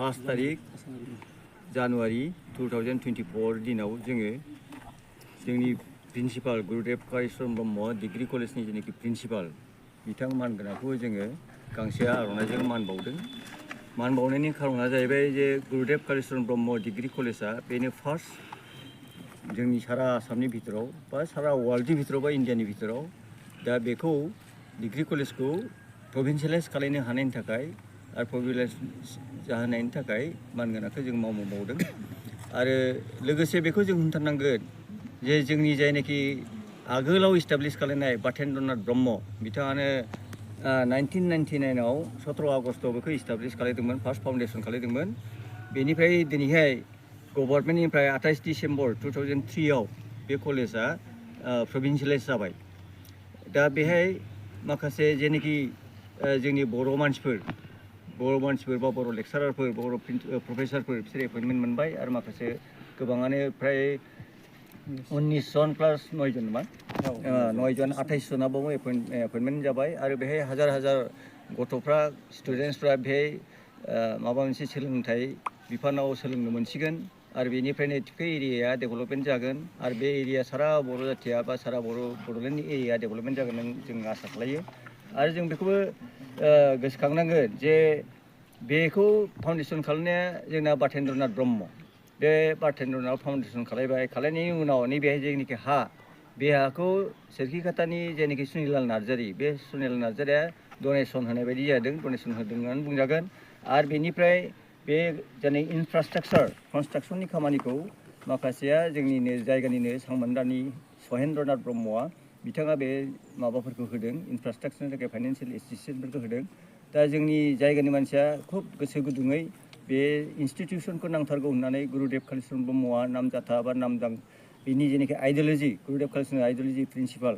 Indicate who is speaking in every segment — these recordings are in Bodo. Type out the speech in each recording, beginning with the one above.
Speaker 1: 1 तारिख जानुवारि 2024 दिनाव जोङो जोंनि प्रिन्सिपाल गुरुदेव कालीचरण ब्रह्म डिग्री कलेजनि जेनाखि प्रिन्सिपाल बिथां मानगोनांखौ जोङो गांसे आर'नाइजों मान बावदों। मान बावनायनि खारना जाहैबाय जे गुरुदेव कालीचरण ब्रह्म डिग्री कलेजआ बेनो फार्स्ट जोंनि सारा आसामनि भितराव बा सारा वर्ल्डनि भितराव बा इन्डियानि भितराव दा बेखौ डिग्री कलेजखौ प्रभिन्सियेलाइज खालामनो हानायनि थाखाय आरो प्रभिन्सियेलाइज जाहोनायनि थाखाय मानगोनांखौ जों मावदों। आरो लोगोसे बेखौ जों होनथारनांगोन जे जोंनि जायनाखि आगोलाव इस्टाब्लिश खालामनाय बाथेन्द्रनाथ ब्रह्म बिथाङानो 1999आव 17 आगस्टआव बेखौ इस्टाब्लिश खालामदोंमोन, फार्स्ट फाउन्डेसन खालामदोंमोन। बेनिफ्राय दिनैहाय गभर्नमेन्टनिफ्राय 28 डिसेम्बर 2003आव बे कलेजआ प्रभिन्सियेलाइज जाबाय। दा बेहाय माखासे जेनाखि जोंनि बर' मानसिफोर बा बर' लेक्सारारफोर बर' प्रफेसारफोर बिसोर एपइन्टमेन्ट मोनबाय आरो माखासे गोबाङानो फ्राय 19 जन प्लास 9 जन नामा 9 जन 28 जनाबो एपइन्टमेन्ट जाबाय। आरो बेहाय हाजार हाजार गथ'फ्रा स्टुडेन्टसफ्रा बेहाय माबा मोनसे सोलोंथाइ बिफानाव सोलोंनो मोनसिगोन आरो बेनिफ्रायनो टिपकाइ एरियाया डेभेलपमेन्ट जागोन आरो बे एरिया सारा बर' जाथिया बा सारा बड'लेण्डनि एरिया डेभेलपमेन्ट जागोन जों आसा खालायो। आरो जों बेखौबो गोसोखांनांगोन जे बेखौ फाउन्डेसन खालामनाया जोंना बाथेन्द्रनाथ ब्रह्म। बे बाथेन्द्रनाथ फाउन्डेसन खालामनायनि उनाव नैबेहाय जेनाखि हा बे हाखौ सोरखिखातानि जेनाखि सुनिलाल नार्जारि बे सुनिलाल नार्जारिया डनेसन होनाय बायदि जादों, डनेसन होदों होननानै बुंजागोन। आरो बेनिफ्राय बे जेनै इनफ्रास्ट्राक्चार कनस्ट्राक्सननि खामानिखौ माखासेया जोंनिनो जायगानिनो सांमोनदानि सहेन्द्रनाथ ब्रह्मआ बिथाङा बे माबाफोरखौ होदों, इनफ्रास्ट्राक्चारनि थाखाय फाइनान्सियेल एसिस्टेन्सफोरखौ होदों। दा जोंनि जायगानि मानसिया खुब गोसो गुदुङै बे इन्स्टिटिउसनखौ नांथारगौ होननानै गुरुदेव कालीचरण ब्रह्मआ नामजाथा बा नामदां बिनि जेनाखि आइडिय'लजि गुरुदेव कालीचरण आइडिय'लजि प्रिन्सिपाल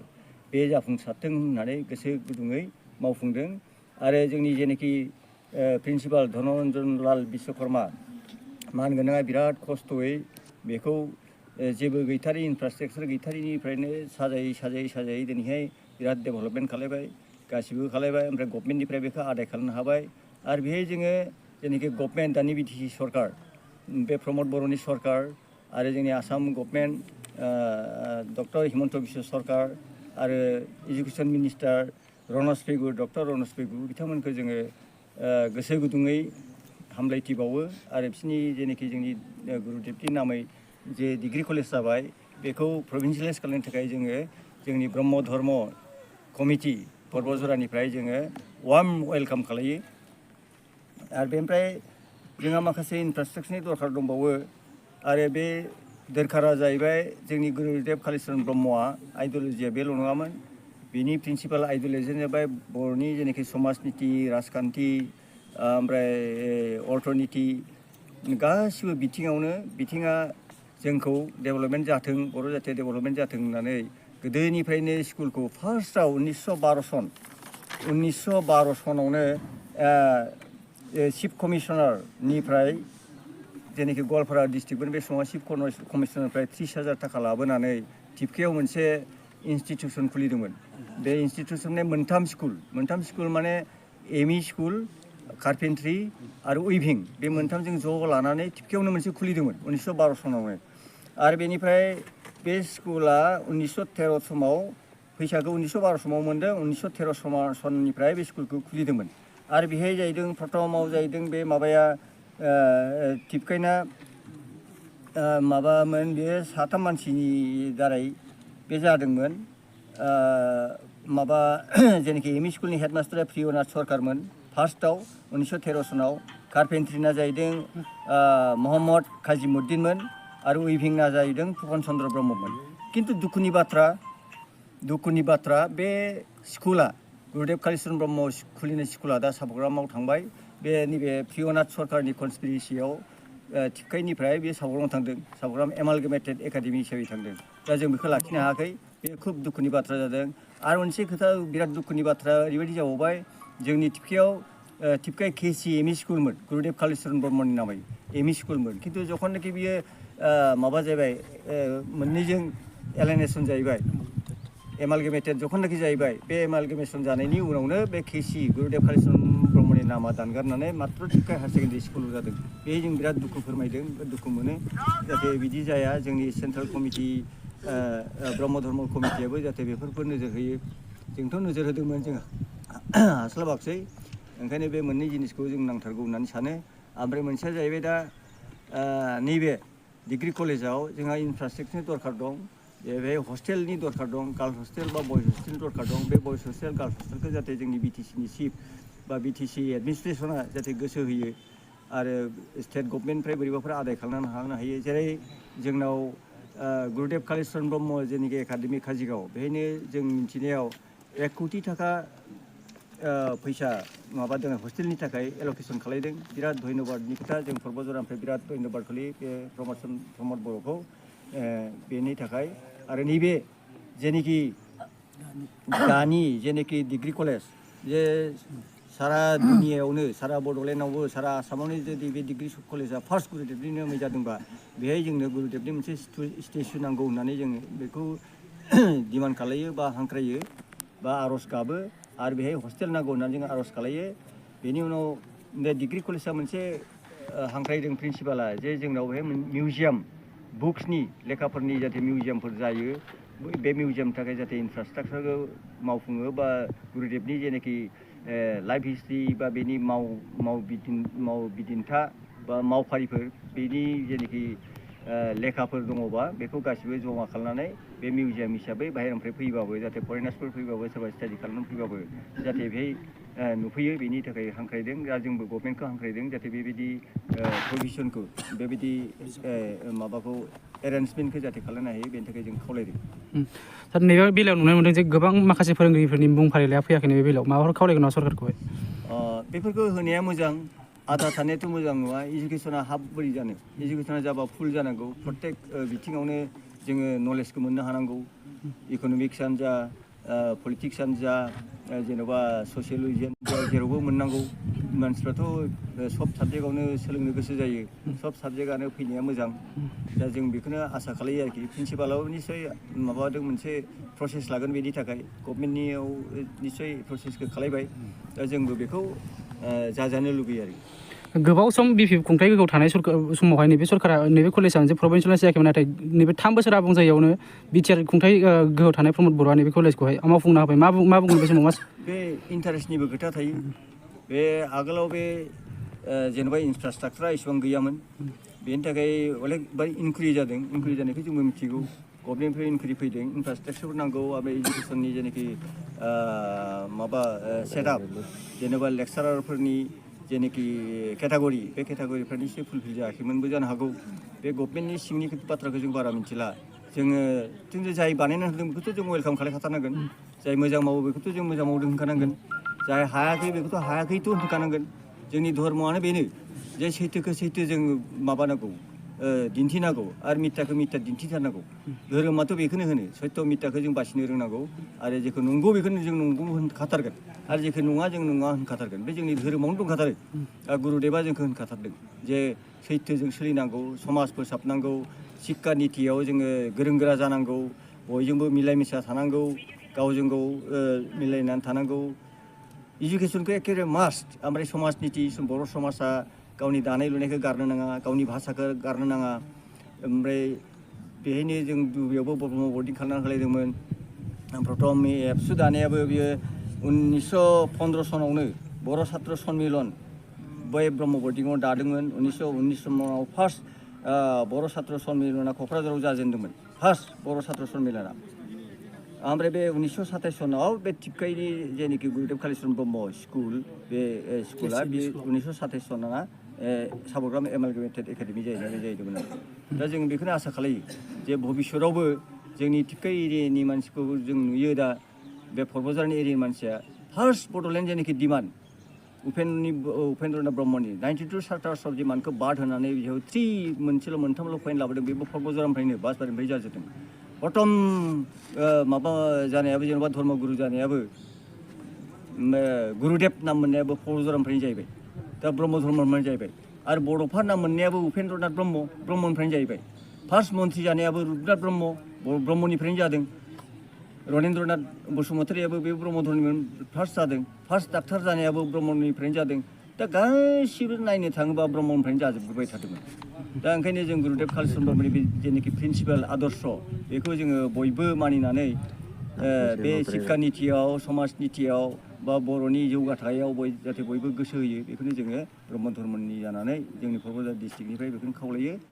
Speaker 1: बे जाफुंसारथों होननानै गोसो गुदुङै मावफुंदों। आरो जोंनि जेनाखि प्रिन्सिपाल धनरन्जन लाल बिश्वकर्मा मानगोनाङा बिराद खस्थ'यै बेखौ जेबो गैथारि इनफ्रास्ट्राक्चार गैथारिनिफ्रायनो साजायै दिनैहाय बिराद डेभेलपमेन्ट खालामबाय, गासिबो खालामबाय। ओमफ्राय गभर्नमेन्टनिफ्राय बेखौ आदाय खालामनो हाबाय। आरो बेहाय जोङो जेनाखि गभर्नमेन्ट दानि बिटिसि सरकार बे प्रमद बर'नि सरकार आरो जोंनि आसाम गभर्नमेन्ट डक्टर हिमन्त बिश्व सरकार आरो एजुकेसन मिनिस्टार डक्टर रनज पेगु बिथांमोनखौ जोङो गोसो गुदुङै हामलायथि बावो। आरो बिसोरनि जेनाखि जोंनि गुरुदेबनि नामै जे डिग्री कलेज जाबाय बेखौ प्रभिन्सियेलाइज खालामनो थाखाय जोङो जोंनि ब्रह्म धर्म कमिटि पर्बजरानिफ्राय जोङो वार्म वेलकाम खालायो। आरो बेनिफ्राय जोंहा माखासे इनफ्रास्ट्राक्चारनि दरकार दंबावो। आरो बे दरकारा जाहैबाय जोंनि गुरुदेव कालीचरण ब्रह्मआ आइडिय'लजिया बेल' नङामोन, बिनि प्रिन्सिपाल आइडिय'लजियानो जाबाय बर'नि जेनाखि समाजनिति राजखान्थि ओमफ्राय अर्थनिति गासिबो बिथिङा जोंखौ डेभेलपमेन्ट जाथों, बर' जाथिया डेभेलपमेन्ट जाथों होननानै गोदोनिफ्रायनो स्कुलखौ फार्स्टआव 1912 सनावनो चिफ कमिशनारनिफ्राय जेनाखि गवालपारा डिस्ट्रिक्टमोन बे समाव चिफ कमिशनारनिफ्राय 30,000 थाखा लाबोनानै टिपकाइआव मोनसे इन्सटिटिउसन खुलिदोंमोन। बे इन्सटिटिउसननि मोनथाम स्कुल माने एमइ स्कुल, कार्पेन्ट्रि आरो उइभिं बे मोनथामजों ज' लानानै टिपकाइआवनो मोनसे खुलिदोंमोन 1912 सनावनो। आरो बेनिफ्राय बे स्कुला 1913 समाव फैसाखौ 1912 समाव मोन्दों, 1913 सननिफ्राय बे स्कुलखौ खुलिदोंमोन। आरो बेहाय जाहैदों प्रथमाव जाहैदों बे माबाया टिपकाइना माबामोन बे 7 मानसिनि दारै बे जादोंमोन। माबा जेनाखि एमइ स्कुलनि हेडमास्टारा प्रियनाथ सरकारमोन फार्स्टआव 1913 सनाव। कार्पेन्ट्रिना जाहैदों महम्मद काजिमुद्दिनमोन आरो उइभिंना जाहैदों फुकन चन्द्र ब्रह्ममोन। खिन्थु दुखुनि बाथ्रा बे स्कुला गुरुदेव कालीचरण ब्रह्म खुलिनाय स्कुला दा साबग्रामाव थांबाय। बे नैबे प्रियनाथ सरकारनि कनस्पिरेसियाव टिपकाइनिफ्राय बे साबग्रामाव थांदों, साबग्राम एमालगेमेटेड एकाडेमि हिसाबै थांदों। दा जों बेखौ लाखिनो हायाखै, बे खुब दुखुनि बाथ्रा जादों। आरो मोनसे खोथा बिराद दुखुनि बाथ्रा ओरैबायदि जाबावबाय, जोंनि टिपकाइआव टिपकाइ केसि एमइ स्कुलमोन गुरुदेव कालीचरण ब्रह्मनि नामै एमइ स्कुलमोन। खिन्थु जखननाखि बियो माबा जाहैबाय मोननैजों एलाइनेसन जाहैबाय, एमालगेमेटेड जखननाखि जाहैबाय, बे एमालगेमेसन जानायनि उनावनो बे केसि गुरुदेव कालीचरण ब्रह्मनि नामा दानगारनानै मात्र टिपकाय हायार सेकेन्डारि स्कुल जादों बे जों बिराद दुखु फोरमायदों दुखु मोनो जाहाथे बिदि जाया जोंनि सेन्ट्रेल कमिटि ब्रह्म धर्म कमिटियाबो जाहाथे बेफोरखौ नोजोर होयो जोंथ' नोजोर होदोंमोन जों हास्लाबाखसै ओंखायनो बे मोननै जिनिसखौ जों नांथारगौ होननानै सानो ओमफ्राय मोनसेया जाहैबाय दा नैबे डिग्री कलेजाव जोंहा इनफ्रास्ट्राक्चारनि दरकार दं बे हस्टेलनि दरकार दं गार्ल्स हस्टेल बा बयज हस्टेलनि दरकार दं बे बयज हस्टेल गार्ल्स हस्टेलखौ जाहाथे जोंनि बिटिसिनि चिफ बा बिटिसि एडमिनिस्ट्रेसना जाहाथे गोसो होयो आरो स्टेट गभर्नमेन्टनिफ्राय बोरैबाफोर आदाय खालामनो हायो जेरै जोंनाव गुरुदेव कालिचरन ब्रह्म जेनिखि एकाडेमि काजिगाव बेहायनो जों मिथिनायाव 1 कोटि थाखा फैसा माबादों हस्टेलनि थाखाय एलकेसन खालायदों बिराद धन्यबादनि खोथा जों पर्बजरानिफ्राय बिराद धन्यबाद खालायो बे प्रमद बर'खौ बेनि थाखाय आरो नैबे जेनिखि दानि जेनिखि डिग्री कलेज जे सारा दुनियायावनो सारा बड'लेण्डआवबो सारा आसामावनो जुदि बे डिग्री कलेजा फार्स्ट गुरुदेबनि नामै जादोंबा बेहाय जोंनो गुरुदेबनि मोनसे स्टेचु नांगौ होननानै जोङो बेखौ डिमान्ड खालायो बा हांख्रायो बा आर'ज गाबो आरो बेहाय हस्टेल नांगौ होननानै जों आर'ज खालायो बेनि उनाव बे डिग्री कलेजा मोनसे हांख्रायदों प्रिन्सिपाला जे जोंनाव बेहाय मिउजियाम बुक्सनि लेखाफोरनि जाहाथे मिउजियामफोर जायो बे मिउजियामनि थाखाय जाहाथे इनफ्रास्ट्राक्चारखौ मावफुङो बा गुरुदेबनि जेनाखि लाइफ हिस्ट्रि बा बेनि मावबिदिन्था बा मावफारिफोर बेनि जेनाखि लेखाफोर दङबा बेखौ गासिबो जमा खालामनानै बे मिउजियाम हिसाबै बाहेरनिफ्राय फैबाबो जाहाथे फरेनार्सफोर फैबाबो सोरबा स्टाडि खालामनानै फैबाबो जाहाथे बेहाय नुफैयो बेनि थाखाय हांख्रायदों दा जोंबो गभर्नमेन्टखौ हांख्रायदों जाहाथे बेबायदि प्रभिजनखौ बेबायदि माबाखौ एरेन्जमेन्टखौ जाहाथे खालामनो हायो बेनि थाखाय जों खावलायदों
Speaker 2: सार नैबे बेलायाव नुनो मोनदों जे गोबां माखासे फोरोंगिरिफोरनि मुं फारिलाइया फैयाखै नैबे बेलायाव माबाफोर खावलायगोन नामा सरकारखौहाय
Speaker 1: बेफोरखौ होनाया मोजां आधा थानायाथ' मोजां नङा इडुकेसना हाफ बोरै जानो इडुकेसना जाबा फुल जानांगौ प्रत्येक बिथिङावनो जोङो नलेजखौ मोननो हानांगौ इक'नमिक्सआनो जा पलिटिक्सआनो जा जेन'बा ससियलजियानो जा जेरावबो मोननांगौ मानसिफ्राथ' सब साबजेक्टआवनो सोलोंनो गोसो जायो सब साबजेक्टआनो फैनाया मोजां दा जों बेखौनो आसा खालायो आरोखि प्रिन्सिपालाबो निस्सय माबादों मोनसे प्रसेस लागोन बेनि थाखाय गभर्नमेन्टनियाव निस्सय प्रसेसखौ खालायबाय दा जोंबो बेखौ जाजानो लुगैयो आरो
Speaker 2: गोबाव सम बिपि खुंथाय गोग्गोआव थानाय समावहाय नैबे सरकारा नैबे कलेजआ मोनसे प्रभिन्सियेलाइज जायाखैमोन नाथाय नैबे 3 बोसोर आबुं जायगायावनो बिटिआर खुंथाय गोग्गोआव थानाय प्रमद बर'आ नैबे कलेजखौहाय मावफुंनो हाबाय मा बुंगोन बे समाव
Speaker 1: बे इन्टारेस्टनिबो खोथा थायो बे आगोलाव बे जेनेबा इनफ्रास्ट्राक्चारा एसेबां गैयामोन बेनि थाखाय अनेक बार इनक्रिरि जादों इनक्रिरि जानायखौ जोंबो मिथिगौ गभर्नमेन्टनिफ्राय इनक्रिरि फैदों इनफ्रास्ट्राक्चारफोर नांगौ ओमफ्राय इडुकेसननि जेनाखि माबा सेटआप जेनेबा लेक्सारारफोरनि जेनाखि केटागरि बे केटागरिफ्रा निश्चय फुलफिल जायाखैमोनबो जानो हागौ बे गभर्नमेन्टनि सिंनि बाथ्राखौ जों बारा मिथिला जोङो जाय बानायना होदों बेखौथ' जों वेलकाम खालामखाथारनांगोन जाय मोजां मावो बेखौथ' जों मोजां मावदों होनखानांगोन जाय हायाखै बेखौथ' हायाखैथ' होनखानांगोन जोंनि धर्मआनो बेनो जे सैथोखौ सैथो जों माबानांगौ दिन्थिनांगौ आरो मिथ्याखौ मिथ्या दिन्थिथारनांगौ धोरोमाथ' बेखौनो होनो सत्य मिथ्याखौ जों बासिनो रोंनांगौ आरो जेखौ नंगौ बेखौनो जों नंगौ होनखाथारगोन आरो जेखौ नङा जों नङा होनखाथारगोन बे जोंनि धोरोमावनो दंखाथारो गुरुदेबा जोंखौ होनखाथारदों जे सैथोजों सोलिनांगौ समाज फोसाबनांगौ शिक्षा नितियाव जोङो गोरों गोरा जानांगौ बयजोंबो मिलाय मिसा थानांगौ गावजों गाव मिलायनानै थानांगौ इडुकेसनखौ एखेबारे मास्ट ओमफ्राय समाज निति बर' समाजा गावनि दानाय लुनायखौ गारनो नाङा गावनि भाषाखौ गारनो नाङा ओमफ्राय बेहायनो जों दुबियावबो ब्रह्म बर्डिं खालामनानै होलायदोंमोन प्रथम एबसु दानायाबो बियो 1915 सनावनो बर' सात्र सन्मिलन बै ब्रह्म बर्डिङाव दादोंमोन 1919 सनाव फार्स्ट बर' सात्र सन्मिलना क'क्राझाराव जाजेनदोंमोन फार्स्ट बर' सात्र सन्मिलना ओमफ्राय बे 1927 सनाव बे टिपकाइनि जेनाखि गुरुदेब कालिचरन ब्रह्म स्कुल बे स्कुला बे 1927 सना साबरग्राम एमालगेमेटेड एकाडेमि जाहैदोंमोन दा जों बेखौनो आसा खालायो जे भबिष्यतावबो जोंनि टिपकाइ एरियानि मानसिखौ जों नुयो दा बे पर्बजारनि एरियानि मानसिया फार्स्ट बड'लेण्ड जेनाखि डिमान्ड उपेन्द्रनाथ ब्रह्मनि 92 चार्टार्स अफ डिमान्डखौ बाद होनानै बेयाव 3 मोनथामल' पइन्ट लाबोदों बेबो पर्बजारनिफ्रायनो बासबारिनिफ्राय जाजोबदों प्रथम माबा जानायाबो जेनेबा धर्मगुरु जानायाबो गुरुदेब नाम मोननायाबो पर्बजारनिफ्रायनो जाहैबाय दा ब्रह्म धर्मनिफ्रायनो जाहैबाय आरो बड'फा नाम मोननायाबो उपेन्द्रनाथ ब्रह्मनिफ्रायनो जाहैबाय फार्स्ट मन्थ्रि जानायाबो रुपनाथ ब्रह्मनिफ्रायनो जादों रनेन्द्रनाथ बसुमतारियाबो बे ब्रह्म धर्मनिमोन फार्स्ट जादों फार्स्ट डाक्टार जानायाबो ब्रह्मनिफ्रायनो जादों दा गासिबो नायनो थाङोबा ब्रह्मनिफ्रायनो जाजोबबाय थादोंमोन दा ओंखायनो जों गुरुदेब कालिचरण ब्रह्मनि बे जेनाखि प्रिन्सिपाल आदर्श बेखौ जोङो बयबो मानिनानै बे शिक्षा नितियाव समाज नितियाव बा बर'नि जौगाथायाव जाहाथे बयबो गोसो होयो बेखौनो जोङो ब्रह्म धर्मनि जानानै जोंनि क'क्राझार डिस्ट्रिक्टनिफ्राय बेखौनो खावलायो।